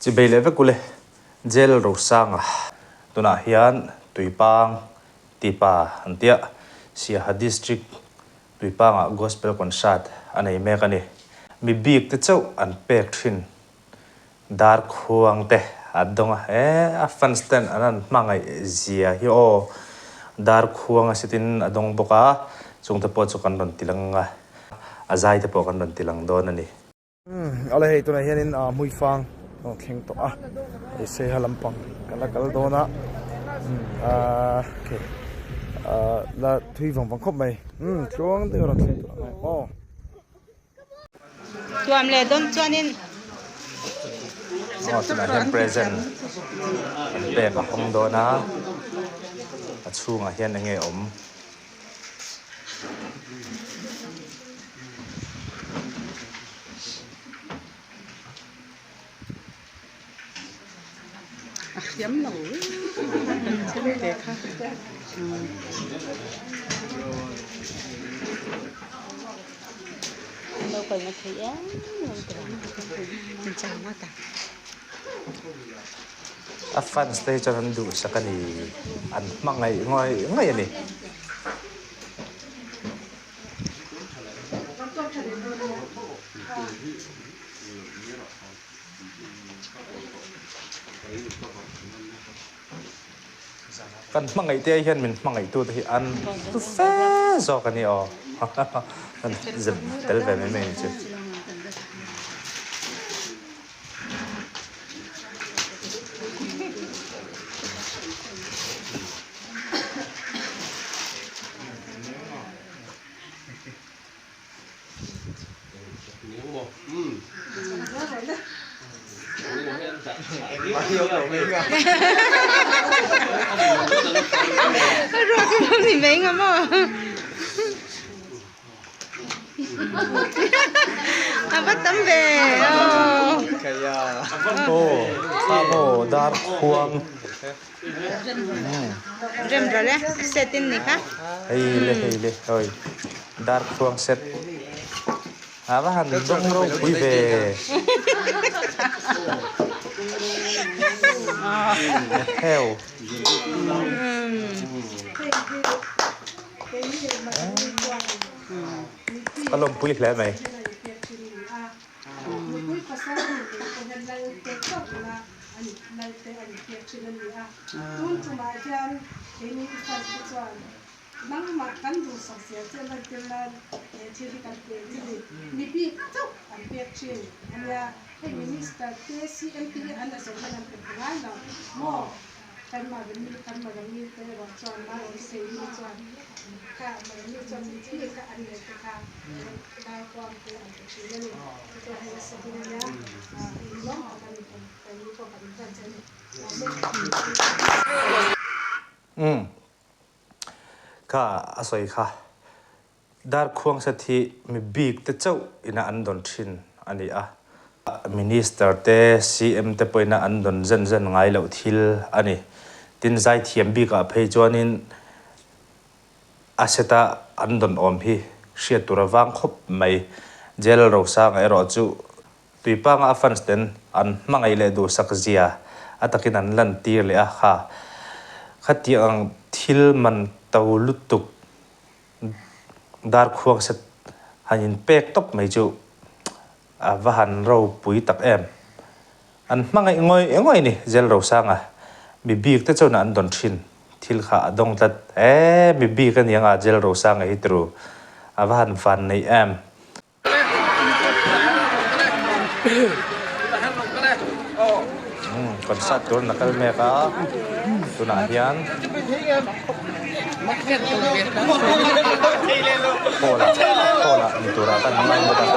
Chibei leh vek ule, Jail Rosanga tunah hian Tuipang Tipa an tia, Siaha District Tuipangah Gospel Concert a nei mek a ni. Mi bik te chauh an pek thin dar khuang te a dawng a, he a fans ten an han hmangaih zia hi aw dar khuang a setin a dawng bawk a, chung te pawh chu kan rawn ti lang a, a zai te pawh kan rawn ti lang dawn a ni. Awle hei tunah hianin Hmuifang a rawn thleng tawh a, hei Saiha lampang kan la kal dawn a, ok la thui vang vang khawp mai, tluang deuh a rawn thleng tawh ang aw. Tuam leh dawn chuanin Aw tunah hian present an pek a hawng dawn a, a chhungah hian eng nge awm. A hriam lo kan chem te kha. Lo kal na thei em lo te in chang ma ta. A fans te hi chuan an duhsak a ni, an hmangaih ngawih ngawih a ni. Kan hmangaih te hian min hmangaih tu te hi an hlu fe zawk a ni aw. Kan zep tel ve mai mai chu. A va tam ve aw. Aw kha maw dar khuang. Rem ral e set in ni kha. Hei le hei le hoi dar khuang set. A va han dawng ropui ve. Heo. Ka lawmpui hle mai. Umm. Kha a sawi kha. Darkhuang set hi mi bik te chauh ina an dawn thin a ni a. Minister te, CM te pawhin an dawn zen zen ngai loh thil a ni. Tin, zaithiam bikah phei chuanin a set-a an dawn awm hi hriat tur a vang khawp mai. Jail Rosanga erawh chu Tuipanga a fans ten an hmangaih leh duhsak zia a takin an lantir leh a, kha khatiang thil man to lutuk Darkhuang set han inpek tawp mai chu a va han ropui tak em. An hmangaih ngawih ngawih a ni, Zel Rosanga. Mi bik te chuan an dawn thin thil kha a dawng tlat. Eee mi bik a ni anga Zel Rosanga hi turu a va han van neih em. Concert tur na kal mek a tunah hian hall ah hall ah ni turah kan ngai bawk a.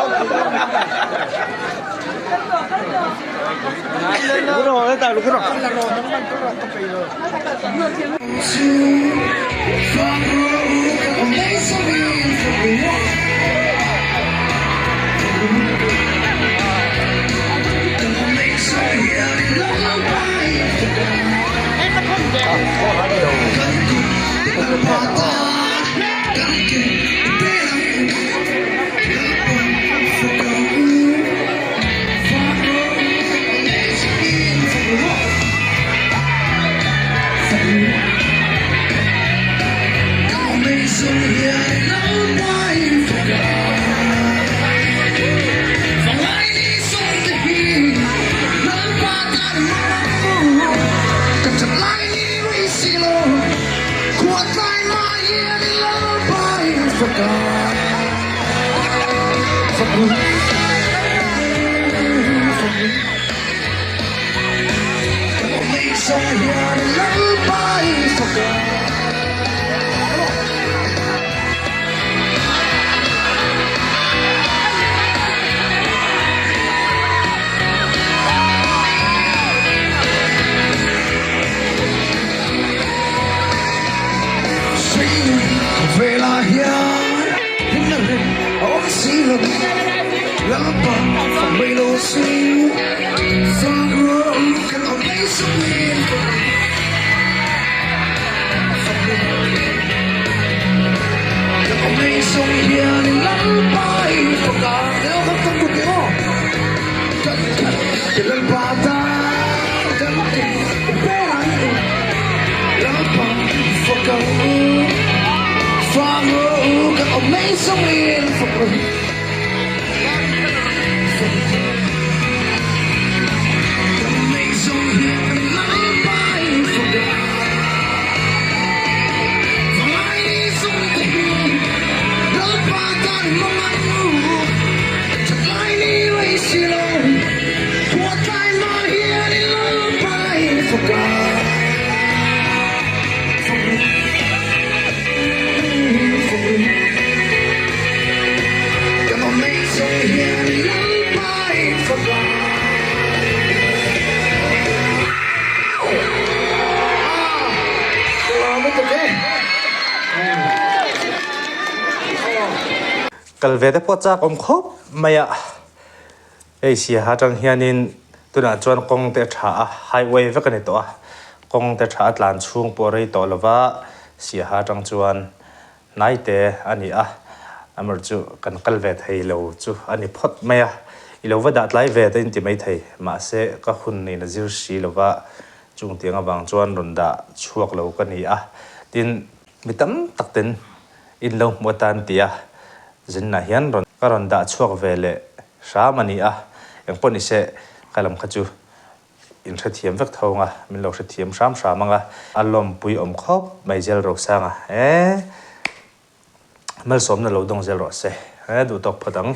Kal ve te pawh chak awm khawp mai a, hei Siaha atang hianin tunah chuan kawng te a tha a, highway vek a ni tawh a, kawng te tha a tlan chhung pawh rei tawh lova Siaha atang chuan Hnaite a ni a, amaherawh chu kan kal ve thei lo chu a ni phawt mai a, i lo va dah tlai ve te inti mai thei, mahse ka hun nen a zir si lo va, chung tiang avang chuan rawn dah chhuak lo ka ni a, tin mi tam tak ten in lo hmu atan ti a, zinah hian rawn ka rawn dah chhuak ve leh hram a ni a, engpawh ni se ka lam kha chu In hrethiam vek tho anga, min lo hrethiam hram hram anga, a lawmpui awm khawp mai zel Rosanga e, malsawmna lo dawng zel rawh se e, duhtawk phawt ang.